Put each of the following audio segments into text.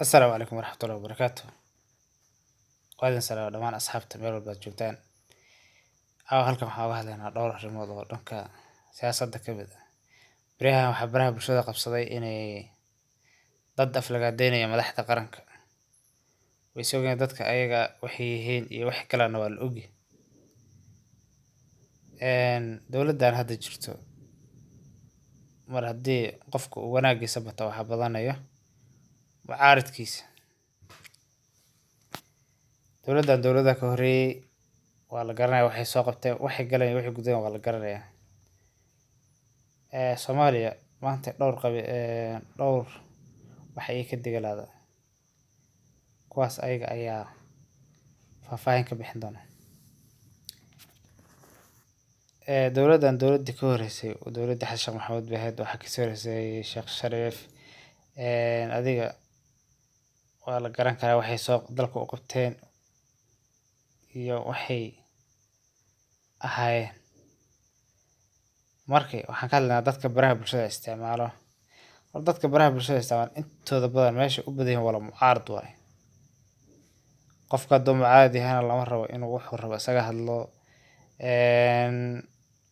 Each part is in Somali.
Asalaamu calaykum waraxmatullahi wabarakaatu. Waa idin salaama dhammaan asxaabta meel walba aad joogtaan. Caawa halkan waxaan uga hadlaynaa dhowr arrimood oo dhanka siyaasadda ka mid ah. Baryahan waxaa baraha bulshada qabsaday inay dad aflagaadeynaya madaxda qaranka. Way sugayaan dadka ayaga waxay yihiin iyo wax kalena waa la ogyahay. Dowladdan hadda jirto, mar haddii qofku uu wanaagiisa bato, waxaa badanaya mucaaradkiisa. Dowladdan dowladda ka horreeyay waa la garanayaa waxay soo qabteen, waxay galeen iyo waxay gudeen waa la garanayaa. Soomaaliya maanta dhowr qabi dhowr wax ayay ka degalaada. Kuwaas ayaga ayaa faahfaahin ka bixin doona. Dowladdan dowladdii ka horreysay, dowladda Xasan Sheekh Maxamuud bay ahayd, waxaa kasii horreysay Sheekh Shariif. Adiga waa la garan karaa waxay soo dalka u qabteen iyo waxay ahaayeen. Markii waxaan ka hadlaynaa dadka baraha bulshada isticmaalo. Hor dadka baraha bulshada isticmaalo intooda badan meesha u badan yihiin wala mucaarad waaye. Qofka hadduu mucaarad yahayna, lama rabo inuu wuxuu rabo isaga hadlo.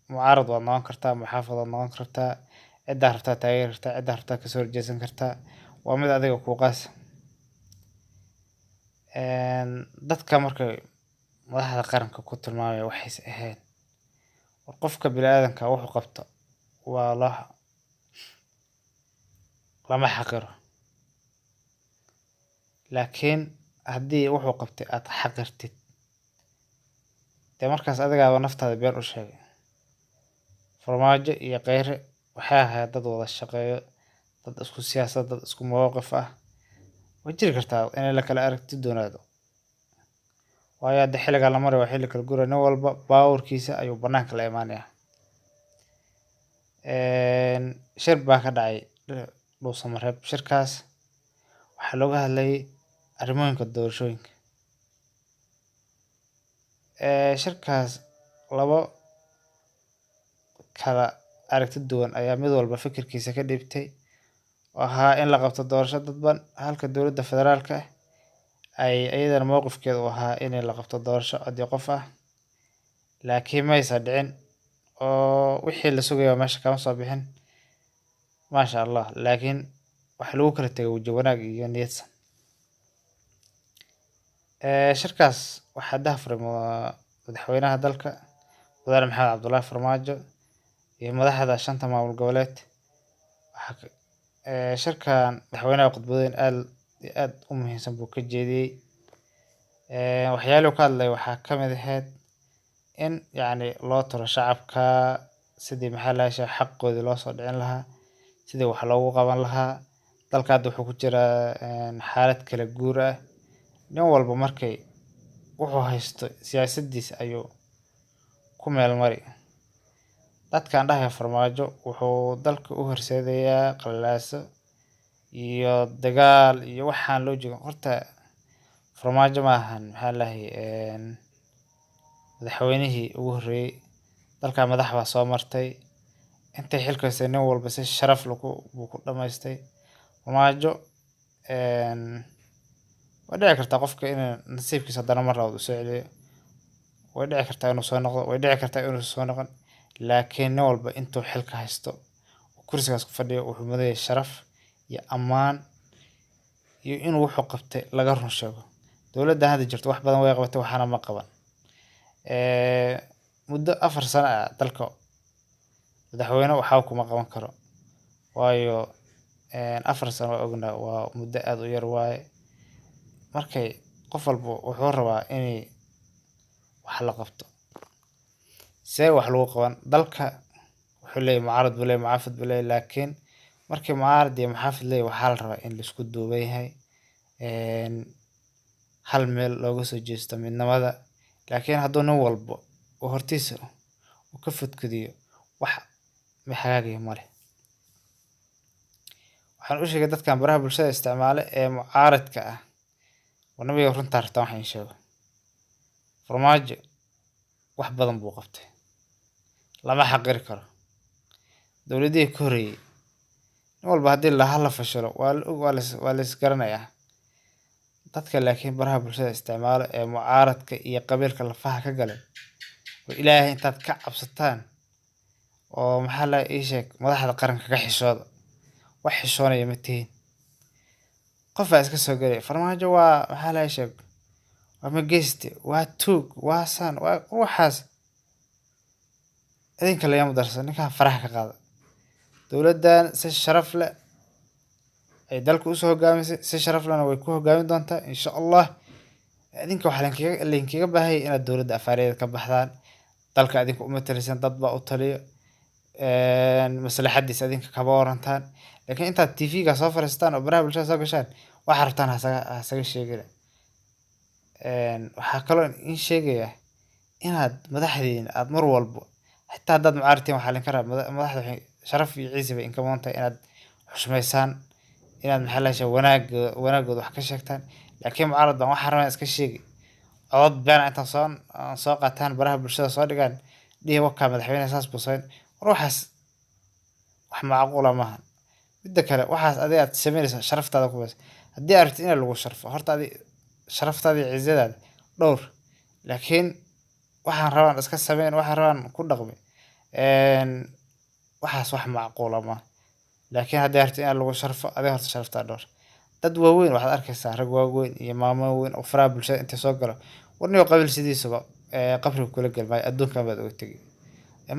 Mucaarad waad noqon kartaa, muxaafid waad noqon kartaa, ciddaa rabtaa taageeri kartaa, ciddaa rabtaa kasoo horjeesan kartaa. Waa mid adiga kuu qaas. Dadka markay madaxda qaranka ku tilmaamaya waxayse ahayn. War qofka bini'aadamka wuxuu qabto waa la lama xaqiro. Laakiin haddii wuxuu qabtay aad xaqirtid, dee markaas adigaaba naftaada been u sheegay. Farmaajo iyo Kheyre waxay ahayd dad wada shaqeeyo, dad isku siyaasad, dad isku mowqif ah. Way jiri kartaa in la kala aragti doonaado. Waayo, hadda xilligan la marayo waa xilli kala guur ah, nin walba power-kiisa ayuu banaanka la imaanaya. Shir baa ka dhacay Dhuusamareeb. Shirkaas waxaa looga hadlayay arrimooyinka doorashooyinka. Shirkaas labo kala aragti duwan ayaa mid walba fikirkiisa ka dhiibtay oo ahaa in la qabto doorasho dadban, halka dowladda federaalka ah ay iyadana mowqifkeedu uu ahaa in la qabto doorasho cod iyo qof ah. Laakiin maysa dhicin oo wixii la sugayo meesha kama soo bixin. Maasha Allah, laakiin waxa lagu kala tegay waji wanaag iyo niyad san. Shirkaas waxaa daahfuray madaxweynaha dalka, Mudane Maxamed Cabdullaahi Farmaajo, iyo madaxda shanta maamul goboleed. Waxaa shirkan madaxweynaha khudbadooyin aad iyo aad u muhiimsan buu ka jeediyay. Waxyaaluhu ka hadlay waxaa ka mid ahayd in yacni loo turo shacabka, sidii maxaa la yiraahdaa xaqoodii loo soo dhicin lahaa, sidii wax loogu qaban lahaa. Dalka hadda wuxuu ku jiraa xaalad kala guur ah. Nin walba markay wuxuu haysto siyaasaddiisa ayuu ku meel mari. Dadkan dhahaya Farmaajo wuxuu dalka u horseedayaa qalalaaso iyo dagaal iyo waxaan loo jeedin. Horta Farmaajo ma ahan maxaa la yiraahdaa madaxweynihii ugu horreeyay. Dalka madax baa soo martay. Intay xilka haysteen, nin walba si sharaf leh buu ku dhamaystay. Farmaajo way dhici kartaa qofka inuu nasiibkiisa haddana mar labaad u soo celiyo. Way dhici kartaa inuu soo noqdo, way dhici kartaa inuu soo noqon. Laakiin nin walba intuu xilka haysto, kursigaas ku fadhiyo, wuxuu mudan yahay sharaf iyo ammaan iyo inuu wuxuu qabtay laga run sheego. Dowladda hadda jirto wax badan way qabatay, waxaana ma qaban. Muddo 4 sano ah dalka madaxweyne waxba kuma qaban karo. Waayo, 4 sano waa ognahay, waa muddo aad u yar waaye. Markay qof walba wuxuu rabaa inay wax la qabto. See wax lagu qaban? Dalka wuxuu leeyahay mucaarad buu leeyahay, muxaafid buu leeyahay, laakiin markii mucaarad iyo muxaafid leeyahay, waxaa la rabaa in la isku duuban yahay, hal meel looga soo jeesto midnimada. Laakiin hadduu nin walbo uu hortiisa uu ka fudkudiyo, wax ma hagaagayo male. Waxaan u sheegay dadkan baraha bulshada isticmaala ee mucaaradka ah, war nabiga runtaa rabtaan wax in sheego. Farmaajo wax badan buu qabtay. Lama xaqiri karo. Dowladihii ka horreeyay, nin walba haddii la hala fashilo, waa la is garanayaa. Dadka laakiin baraha bulshada isticmaalo ee mucaaradka iyo qabiilka lafaha ka galay, oo Ilaahay intaad ka cabsataan oo maxaa la ii sheeg madaxda qaranka ka xishooda. Wax xishoonaya ma tihiin. Qof baa iska soo galay Farmaajo waa maxaa la ii sheeg waa mageyste, waa tuug, waa saan, waa waxaas. Idinka lagama darsan, ninkan faraha ka qaada. Dowladdan si sharaf leh ay dalka usoo hogaamisay, si sharaf lehna way ku hogaamin doontaa insha Allah. Idinka waxaa lainkaga baahanya inaad dowladda afaareeda ka baxdaan. Dalka idinka uma talisan, dad baa u taliyo, maslaxadiisa idinka kaba warantaan. Laakiin intaad TV-ga soo fariistaan oo baraha bulshada soo gashaan, waxaa rabtaan hasaga sheegina. Waxaa kaloo in sheegaya inaad madaxdiina aad mar walbo, xitaa haddaad mucaarad tihiin, waxaa laidinka rabaa madaxda waxay sharaf iyo ciise bay inka mudan tahay inaad xushmeysaan, inaad maxaa la yeeshaa wanaagooda wax ka sheegtaan. Laakiin mucaarad baan waxaan rabaa iska sheegi, codad been ah intaan soo qaataan baraha bulshada soo dhigaan, dhihi wakaa madaxweyne saas buu sameyn. War waxaas wax macquul ah maahan. Midda kale, waxaas adiga aad sameynayso sharaftaada ku bas. Haddii aad rabtid in lagu sharfo, horta adi sharaftaada iyo cizadaada dhowr. Laakiin waxaan rabaan iska sameyn, waxaan rabaan ku dhaqmi, waxaas wax macquul ah maaha. Laakiin haddii aad rabtid in lagu sharfo, adiga horta sharaftaada dhowr. Dad waaweyn waxaad arkaysaa, rag waaweyn iyo maamo waaweyn oo faraha bulshada inta soo galo. War niyow, qabiil sidiisaba qabriga kula geli maayo, adduunkan baad uga tegi.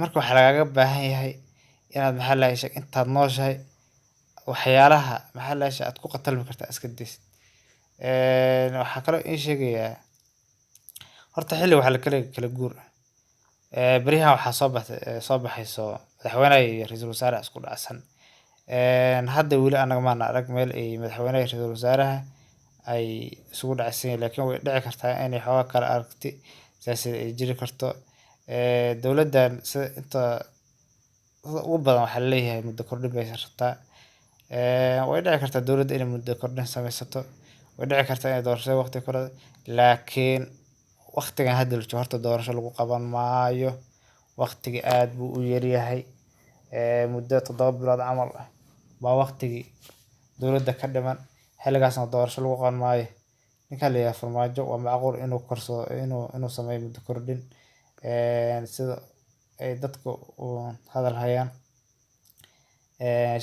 Marka waxaa lagaaga baahan yahay inaad maxaa la yeeshaa intaad nooshahay waxyaalaha maxaa la yeeshaa aad ku qatalmi kartaa iska daysid. Waxaa kaloo ii sheegayaa, horta xilli waxaa la kala guur. Beryahan waxaa soo baxay soo baxayso madaxweynaha iyo ra'iisul wasaaraha isku dhacsan. Hadda weli anaga maana arag meel ay madaxweynaha iyo ra'iisul wasaaraha ay isugu dhacsan yihiin, laakiin way dhici kartaa inay xoogaa kala aragti siyaasadeed ay jiri karto. Dowladdan sida inta ugu badan waxaa la leeyahay muddo kordhin bay rabtaa. Way dhici kartaa dowladda inay muddo kordhin sameysato, way dhici kartaa inay doorashada waqti ku dhacdo, laakiin waqtigan hadda la joogo horta doorasho lagu qaban maayo. Waqtiga aad buu u yaryahay, muddo 7 bilood camal ah baa waqtigii dowladda ka dhiman. Xilligaasna doorasho lagu qaban maayo. Ninka la yiraahdo Farmaajo waa macquul inuu korsado, inuu sameeyo muddo kordhin, sida ay dadku u hadal hayaan.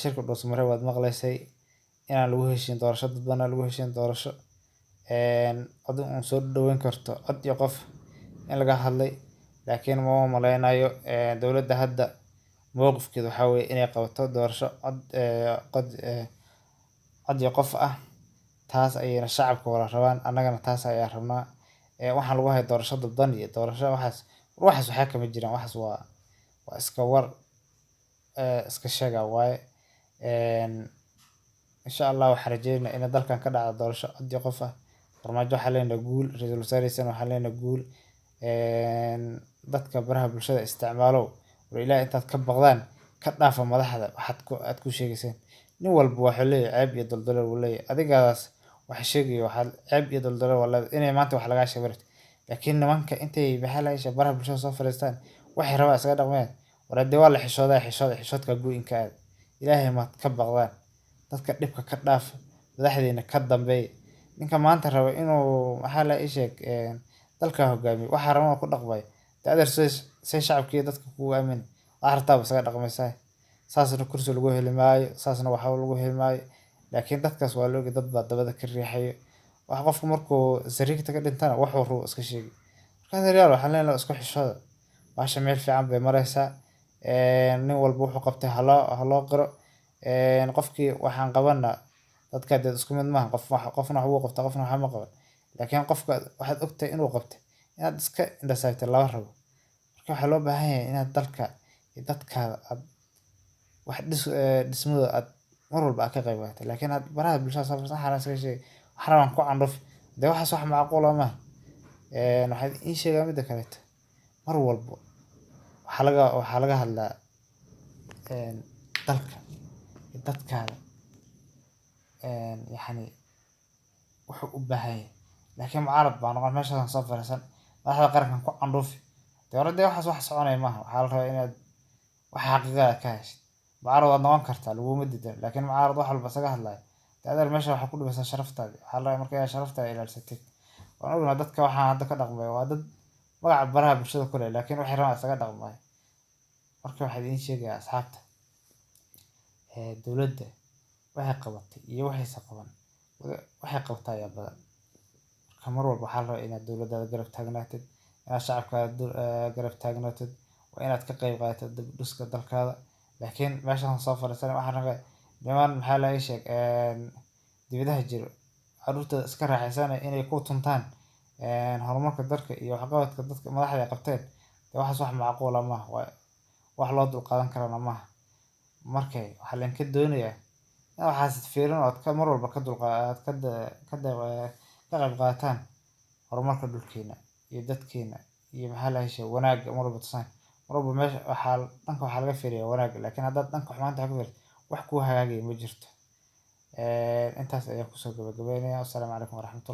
Shirka Dhuusamareeb waad maqlaysay inaan lagu heshiin doorasho dadban, aan lagu heshiin doorasho adigu uun soo dhaweyn karto cod iyo qof in laga hadlay. Laakiin ma maleynayo. Dowladda hadda mowqifkeedu waxaa weeye inay qabato doorasho cod iyo qof ah. Taas ayayna shacabka wada rabaan, annagana taas ayaan rabnaa. Waxaan lagu hayo doorasho dadban iyo doorasho waxaas waxaa kama jiraan. Waxaas waa iska war iska sheega waaye. Insha Allah waxaan rajeynayaa in dalkan ka dhacdo doorasho cod iyo qof ah. Farmaajo waxaan leenahay guul, ra'iisul wasaarihiisana waxaan leenahay guul. Dadka baraha bulshada isticmaalo, war Ilaahay intaad ka baqdaan ka dhaafa madaxda waxaad aad ku sheegayseen. Nin walba wuxuu leeyahay ceeb iyo daldalool buu leeyahay. Adigaas wax sheegayo waxaad ceeb iyo daldalool waa leedahay inay maanta wax lagaa sheego rabtid. Laakiin nimanka intay maxaa la yeeshaa baraha bulshada soo fariistaan waxay rabaan isaga dhaqmayaan. War haddii waa la xishoodaa, xishooda xishoodka go'inka aad. Ilaahay maad ka baqdaan, dadka dhibka ka dhaaf, madaxdiina ka dambeey. Ninka maanta raba inuu maxaa la ii sheeg dalka hogaamiyo waxaa rabana ku dhaqmay, dee adeer say shacabka iyo dadka kugu aamin waxaa rabtaaba isaga dhaqmaysaa. Saasna kursi lagu heli maayo, saasna waxba lagu heli maayo. Laakiin dadkaas waa la ogi, dad baa dabada ka riixayo. Wax qofku markuu sariirta ka dhintana wuxuu rabo iska sheegi. Marka adeeryaal waxaan leenahay isku xishooda, bahasha meel fiican bay maraysaa. Nin walba wuxuu qabtay haloo qiro. Qofkii waxaan qabana dadka dee isku mid maaha, qof wax qofna wax wuu qabtaa, qofna waxba ma qaban. Laakiin qofka waxaad ogtahay inuu qabtay inaad iska indhasaabtay lama rabo. Marka waxaa loo baahan yahay inaad dalka iyo dadkaada aad wax dhismadooda aad mar walba aad ka qayb qaadato. Laakiin aad baraha bulshada soo fariisan waxaan iskaga sheegi, waxaan rabaan ku candhuuf, dee waxaas wax macquul ah maaha. Waxaan ii sheegaa midda kaleeto, mar walbo waxaa laga hadlaa dalka iyo dadkaada yacni wuxuu u baahan yahay. Laakiin mucaarad baa noqon, meeshaan soo fariisan, madaxda qarankan ku candhuufi. Dee hore dee waxaas wax soconaya maaha. Waxaa la rabaa inaad wax xaqiiqada ka heshid. Mucaarad waad noqon kartaa, laguma diidan, laakiin mucaarad wax walba isaga hadlaya Adeer, meesha waxaa ku dhimaysaa sharaftaadi. Waxaa la rabaa marka inaad sharaftaada ilaalisatid. Waan ognahay dadka waxaan hadda ka dhaqmaya waa dad magaca baraha bulshada ku leh, laakiin waxay rabaan isaga dhaqmaya. Marka waxaa idiin sheegayaa, asxaabta, dowladda waxay qabatay iyo waxaysan qaban, waxay qabatay ayaa badan. Marka mar walba waxaa la rabaa inaad dowladdaada garab taagnaatid, inaad shacabkaada garab taagnaatid, waa inaad ka qayb qaadatid dib u dhiska dalkaada. Laakiin meeshaan soo fadhiisanay waxaan rabaa niman, maxaa la ii sheeg, dibadaha jiro, carruurtooda iska raaxaysanaya, inay ku tuntaan horumarka dalka iyo waxqabadka dadka madaxda ay qabteen. Dee waxaas wax macquul ah maaha, wax loo dulqaadan karana maaha. Marka waxaa laydinka doonayaa in waxaas fiirin oo aad ka mar walba ka dulqa aad ka ka ka qayb qaadataan horumarka dhulkeena iyo dadkeena iyo, maxaa la sheeg, wanaagga mar walba tusaan. Mar walba meesha waxaa dhanka waxaa laga fiiriyaa wanaagga, laakiin haddaad dhanka xumaanta ka fiiriso, wax kuu hagaagaya ma jirto. Intaas ayaan kusoo gabagabeynaya. Assalaamu calaykum waraxmatullah.